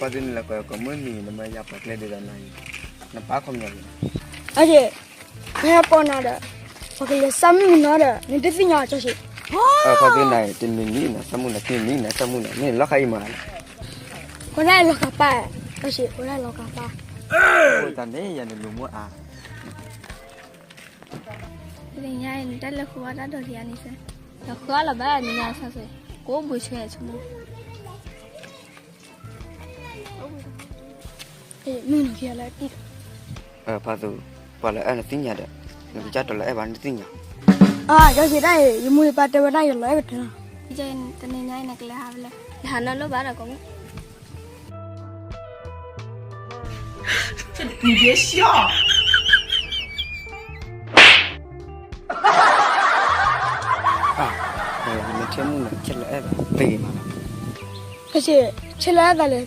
ပှၤသုန့ၣ်လၢကီၢ်မုၢ်နံၤ နမ့ၢ်ယၤပှၤကျဲဒ်သိးနၤအံၤ နပာ်ခီပညီလံ. အက့ၢ်, ပဟဲပိာ်နၤဒီး ပှၤကလဲၤစၢ်မုၢ်ကနီၤဒီး နတသ့ၣ်ညါအီၤကၠီဆံး. ပှၤသုနၤ တနံၤနံၤနၤစၢ်မုၢ်နၤ တနံၤနံၤနၤစၢ်မုၢ်နၤ မ့ၢ်လီၤခါအံၤမး. ဃိဒၣ်လီၤကပၤ, ကၠီဆံး ဃိဒၣ်လီၤကပၤ. တၢ်န့ၣ်ယၤနလိၤမူအါ တနံၤညါအံၤ နတၢ်လဲၤဃုအီၣ်တၢ်ဒိးလံဧါန့ၣ်စ့ၢ်, ဒီးဃုအီၣ်လီၤဘၣ်နံၤညါဆၢ်စ့ၢ်, ကိးဘှံးဆှဲဆိကမိၣ်. မုၢ်နံၤခံဂၤလၢတံၢ်, ဖါသူ, ပှၤလၢအဲၣ်နသ့ၣ်ညါဒီး နကစၢ်တလီၤအဲၣ်ဘၣ်နသ့ၣ်ညါ. အါ ကၠီဆံးတၢ်အံၤ ယမိၢ်ယပၢ်တဲဝဲဒၣ်ယလီၤအဲၣ်ကတၢၢ်လီၤ. တနံၤညါအံၤနကလဲၤဟးဖဲလဲၣ်, လဲၤဟးနီၢ်လိၣ်ဘၣ်ဒီးကိးမုၢ် နထံၣ်မုၣ်န့ၣ် ဆဲးလီၤအဲၣ်သးသ့မးလီၤ. ကဆ့, ဆဲးလီၤအဲၣ်သးလဲၣ်,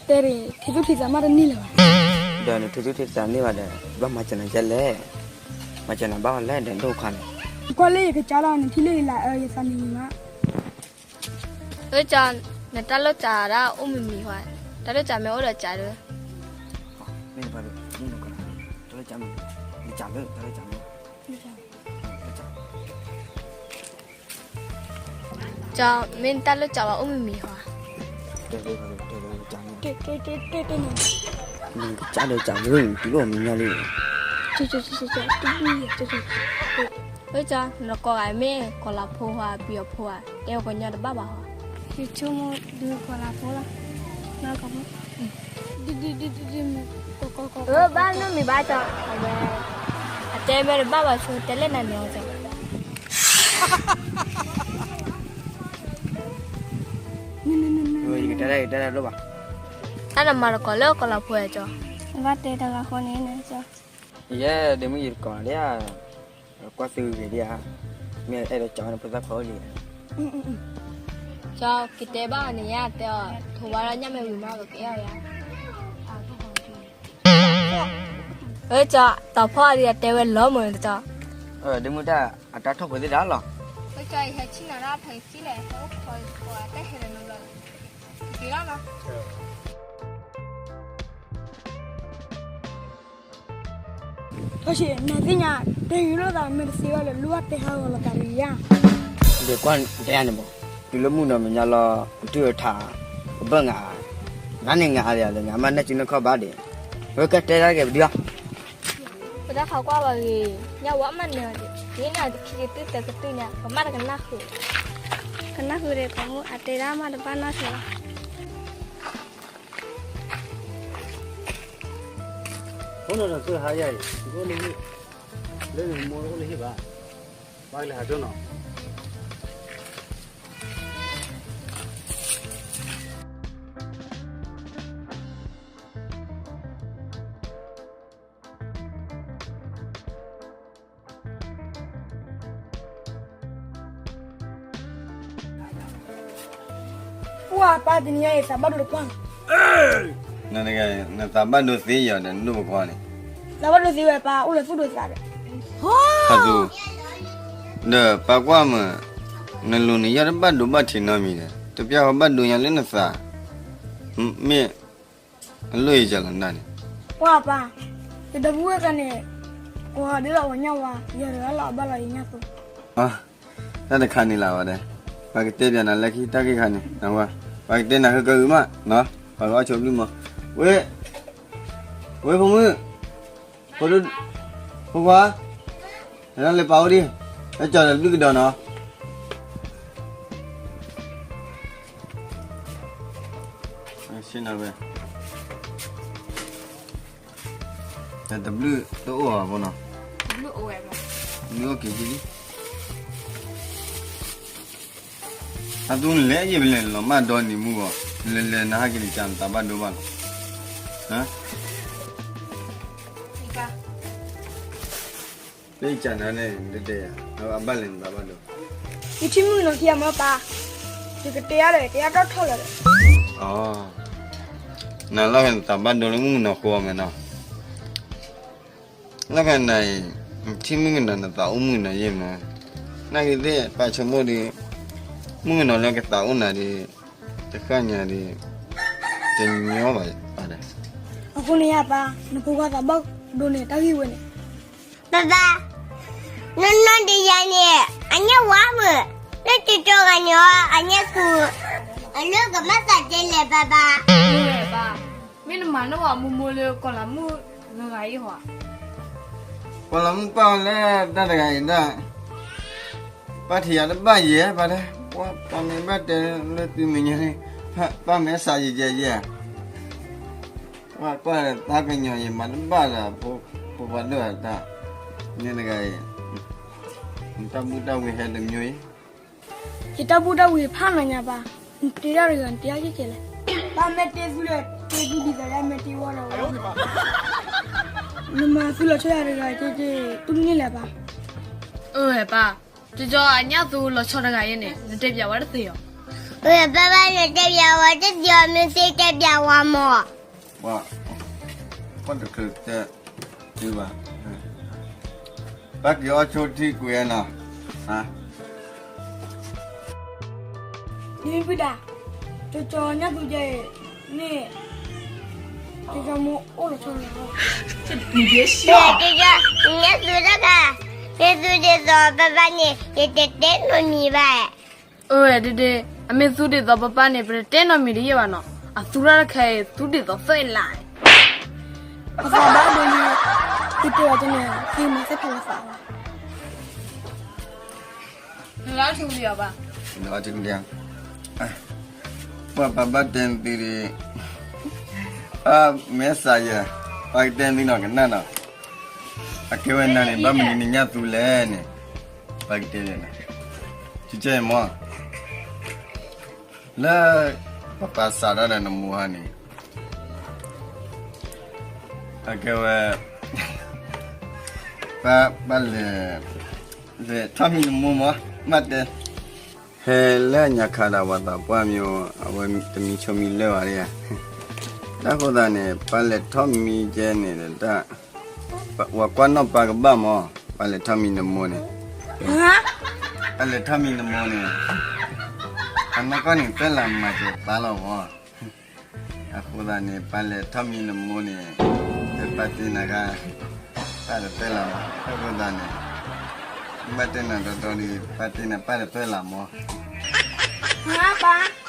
တဲဒ် ထံသူၣ်ထံသးမးတန့ၢ်လၢၤဘၣ်. ဒီးနထံသူၣ်ထံသးန့ၢ်ဘၣ်ဒီး ဘၣ်မၤစၢၤနၤယဲလဲၣ်, မၤစၢၤနၤဘၣ်အီၤလဲၣ်ဒီးဒိၣ်ခါန့ၣ်. ကွၢ်လၢယကစၢ်လီၤ နထံၣ်လၢယလၢအၢ ယသးနံၤမး. အၢ ကၠီ, နတၢ်လိၣ်စးဒၣ်အိၣ်မံၤမံၤဟါ, တၢ်လိၣ်စးမ့ၢ်အိၣ်ဒီးစးဒီး ကၠီ, မ့ၢ်နတၢ်လိၣ်စးဝဲအိၣ်မံၤမံၤဟါ. ကၠီဒီးစးလၢ တုၤလီၤမံၤညါလံ. အၢ ကၠီ, နကိးဂၤမ့ၢ်ကီၤလၤဖိဧါ ပယီၤဖိဧါ, တဲဝဲကညီတဘၣ်ဘၣ်ဟါ. ယဆိကမိၣ်ဒုးကီၤလၤဖိလီၤ. အၢ ဘၣ်နီတမံၤဘၣ်ကၠီ, အဝဲ အတဲမ့ၢ်တဘၣ်ဘၣ်ဆိ တဲလဲၣ်နၤန့ၣ်အီၤကၠီ. ယကတဲဒၣ် ယကတဲဒၣ်တလိၣ်ဘၣ်. တၢ်နမၤတကိးလၢကီၤလၤဖိဧါကၠီ. ဘၣ်တဲတဂၤဃီန့ၣ်ကၠီ. ယဲဒ့မုၣ်ယတကိးဒံးဧါ, ကွၢ်သုဂ့ၤဒံးဧါ, မ့ၢ်အဲၣ်ဒိးကၠီန့ၣ် ဖိသၣ်ခွါအိၣ်လံ. ကၠီ, ကတဲဘၣ်အီၤန့ၣ် ယတဲအီၤ ထိးဝါလၢညၣ်မဲာ်ဝံၤမး ပကအဲၣ်အီၤယါ. အၢ ကၠီ, တီၤဖီအဒံးအတဲဝဲလီၤမၢ်န့ၣ်ကၠီ. ဒ့မုၣ်တၢ်အတၢ်ထီၣ်ပှဲၤသ့ၣ်ဒၣ်လီၤ. အၢ ကၠီ, ယဟဲဆ့ၣ်နီၤဒၣ်ဖဲကစံၣ်လဲၣ်, ဟဲအိၣ်ခိးယကိးအတၢ်ဟဲလၢနဘျီ, က့ၤလီၤနီၤ. ကၠီဆံး နသ့ၣ်ညါ တဲဂ့ၤလိာ်သးမ့ၢ်တသ့ဘၣ်လၢ လိၣ်ဘၣ်တဲဟးဂီၤလီၤသးတဂ့ၤဧါ. ဒီးကွၢ်တဲယၤန့ၣ်မး, တုၤလၢမုၢ်နီၤမဲာ်ညါလီၤ ကတုၢ်ထး ကဘၢၣ်ငါ, နၤန့ၣ်ငါအါဒံး ငါမ့ၢ်နဲၣ်စုနဲၣ်ခီၣ်ဘၣ်ဒံး, ဝဲကတဲတၢ်က့ၤပဒံလီၤ. ပတၢ်ခးကွၢ်လီၤဂ့ၤ, ညၣ်ဝဲမးန့ၣ်, ဒ်န့ၣ်တခံကတုၢ်သၢကတုၢ်ညါ ပမ့ၢ်တကနၣ်ဃုာ်, ကနၣ်ဃုာ်ဒီးကီးမုၢ် အတဲဒၣ်မးတဘၣ်နီတမံၤလီၤ. ဖိနီၤဒီးသုဟါယၤအံၤ သုအိၣ်လၢဟံၣ်, လၢနမိၢ်အိၣ်လၢဟံၣ်ဘၣ်, ဘၣ်ကလဲၤဟးဒိၣ်နီၤ. ပှၢ်ပၢ် တနံၤညါအံၤ သးဘၣ်ဒိတပှၢ်လီၤ. နသးဘၣ်ဒိသ့ယၤဒီးနဒိၣ်ပကွၢ်န့ၣ်, သးဘၣ်ဒိသ့ဝဲပၢ် အိၣ်လၢသူၣ်ဒိၣ်သးဒီး, ဖါသူ, ဒီးပၢ်ကွၢ်မး, နလိၤနယီၢ်တဘၣ်ဒိဘၣ်ထံးနီတမံၤဒီး တပျၢ်ဃီဘၣ်ဒိညါလၢနသး, မ့ၢ် အလိၣ်ယကလီၤနၤန့ၣ်, ပှၢ်ပၢ်, ယဒီပုၢ်ဝဲၢ်သးန့ၣ် ကိးဒ်သိးပှၤညၣ်ဝါ ယၤတဂၤလီၤ အဘၣ်လီၤယညၣ်သိ, တၢ်တခါန့ၣ်လၢၤဝဲဒၣ်, ပှၤကတဲပျးနၤလၢခံတၢ်ဂ့ၢ်ခါန့ၣ်, ပှၤကတဲနၤဟၢကၢအုးမး, ပှၤကအီၣ်ဆိးဘျုးမး, ဝဲ ဝဲဖိမုၣ်, ဖိခွါ, လဲၤပာ်အိၣ်ဒံး, လၢကၠီၤဒီးတဘျုးကဒီးနီၤ. တဘျုးတအိၣ်ဘၣ်ဖိနီၤ, တဘျုးအိၣ်က့ၤဒံး, အသူနလဲၤယံၤဖဲလဲၣ် လီၤမၢ်ဒီနံၤမူဂီၢ်, နလဲၤလဲၤနဟဲက့ၤနကးနသးဘၣ်ဒိဘၣ်လီၤ. ပကနၤန့ၣ် တတဲယၤ, အဘၣ်လဲၤနသးဘၣ်ဒိ, ယထံၣ်မုၣ်ကနီၤခံဂၤမ့ၢ်ပၢ်, ယကတဲယၤဒီး တဲယၤထီၣ်ထီၣ်လီၤဒီး, နလီၤဂာ်နသးဘၣ်ဒိလၢမုၣ်ကနီၤဃိအီၤမဲာ်နီၤ. လၢခံနၤအံၤ ထံၣ်မုၣ်ကနီၤနသးအိၣ်မုၣ်ကနီၤယဲၢ်မး, နာ်က့ၤသ့ၣ်ပာ်ဆိကမိၣ်ဒီး, မုၣ်ကနီၤလၢကသးအိၣ်နၤဒီး တဃၣ်ညါဒီး တညီဘၣ်ပၢ်ဒီး. အဃိန့ၣ်ယပၢ် နဖိခွါသးဘၣ်ဒိန့ၣ် တၢ်ဂ့ၢ်ဝဲန့ၣ်. ပၢ်ပၢ်, နီၢ်နီၢ်ဒီးယၤန့ၣ် အညၣ်ဝါမုၣ်, လၢတကီဂၤန့ၣ် အညၣ်သူ, အလၢကမၤသးဒ်လဲၣ်ပၢ်ပၢ်. မ့ၢ်နမၤန့ၢ်ဝဲမိၢ်မိၢ်လၢကီၤလၤမုၣ်ဂၤဂၤအံၤဟီ. ကီၤလၤမုၣ်ပၢ်လၢတၢ်တဂၤအံၤဒၣ် ပၢ်ထံၣ်ယၤတဘၣ်ယဲၢ်ပၢ်တဲ, ပၢ်မ့ၢ်ဘၣ်တဲလၢသုမဲာ်ညါန့ၣ် ပၢ်မ့ၢ်စးယဲၢ်ယဲၢ်ယဲၢ်, ပၢ်ကွၢ်သးကညီၤယမၤတဘၣ်လၢ ဖိပှၤဒိၣ်အတၢ်, မ့ၢ်တဂၤအံၤ နတၢ်ဘူၣ်တၢ်ဝံၤဟဲတမံၤအံၤ. ယတၢ်ဘူၣ်တၢ်ဝံၤဖးနၤညါပၢ်, နတဲတၢ်တဂၤ နတဲအါကဲကဲလဲၣ်. ပၢ်မ့ၢ်တဲသုလၢ တဲသုဒ်သိးယမ့ၢ်တဲဝဲဒီးဝဲ, နမၤသုလီၤဆီယၤတဂၤကဲကဲ တူၢ်န့ၢ်လဲၣ်ပၢ်. အၢ ပၢ်, ကၠီကၠီအညၣ်သူလီၤဆီတဂၤအံၤန့ၣ် နတဲပျးဝဲတသ့အီၤ. အၢ ပၢ်ပၢ် နတဲပျးဝဲတသ့အီၤ မ့ၢ်သ့တဲပျးဝဲမၢ်. ပှၤတချုးတဲသုဘၣ်, ပၢ်က့ၤအီၣ်ဆိထံကွံာ်နီၤ. ဒ်မ့ၢ်ပုၢ်ဒၣ်, ကၠီကၠီညၣ်သူကဲအံၤန့ၣ် ကၠီကၠီမိၢ်အိၣ်လီၤဆီလီၤ. ကၠီကၠီ, ညၣ်သူတဂၤ, မ့ၢ်သူဒ်သိးပၢ်ပၢ်န့ၣ် ယတတဲနီတမံၤဘၣ်. အၢ ဒ့ဒ့, အမ့ၢ်သူဒ်သိးပၢ်ပၢ်န့ၣ် ပတတဲနီတမံၤတယဲၢ်ဘၣ်နီၤ, အသူတၢ်တခါအံၤ သူဒ်သိးသွဲၣ်လး. အသးဘၣ်ဒိန့ၣ် သုတဲဝဲတန့ၣ် သုမၤသ့ၣ်ဖးလီၤသးလီၤ. ပှၤပၢ်ဘၣ်တဲနသုဒီး မ့ၢ်စးယဲၢ်, ပၢ်ကတဲနသုနီၤကနၣ်နီၤ, အကဲဝဲနၤန့ၣ် ဘၣ်မနုၤနညၣ်သူလဲၣ်န့ၣ်, ပၢ်ကတဲလဲၣ်, ကဲမၢ် လၢပပာ်စးထီၣ်ဒီးနမိၢ်ဟါန့ၣ်, အကဲဝဲ ပၢ်လဲၤ လဲၤထီၣ်မံနမိၢ်မၢ်, မ့ၢ်တဲ ဟဲလၢညါခါဒီးပှၤသးပှၢ်မံၤ, အဝဲတမံဆိမံလၢာ်ဘၣ်ဒ်ဧါ. တၢ်ဃိသးန့ၣ် ပၢ်လဲၤထီၣ်မံကဲန့ၣ်ဒီး ပှၤကွၢ်နီၣ်ပၢ်ကဘၣ်မၢ်, ပၢ်လဲၤထီၣ်မံနမိၢ်န့ၣ်, ပၢ်လဲၤထီၣ်မံနမိၢ်န့ၣ်, အနီၢ်ကီၢ်န့ၣ် ပၢ်လဲၤမၤစၢၤပၢ်လီၤမၢ်. အဃိသတးန့ၣ် ပၢ်လဲၤထီၣ်မံနမိၢ်န့ၣ်, ပၢ်တ့နၤခါ, ပၢ်တပၢၢ်လီၤမၢ်. အဃိသတးန့ၣ်, ဘၣ်တဲနၤဒီဒီဒီး ပၢ်တ့နၤ ပၢ်တပၢၢ်လီၤမၢ်. ပၢ်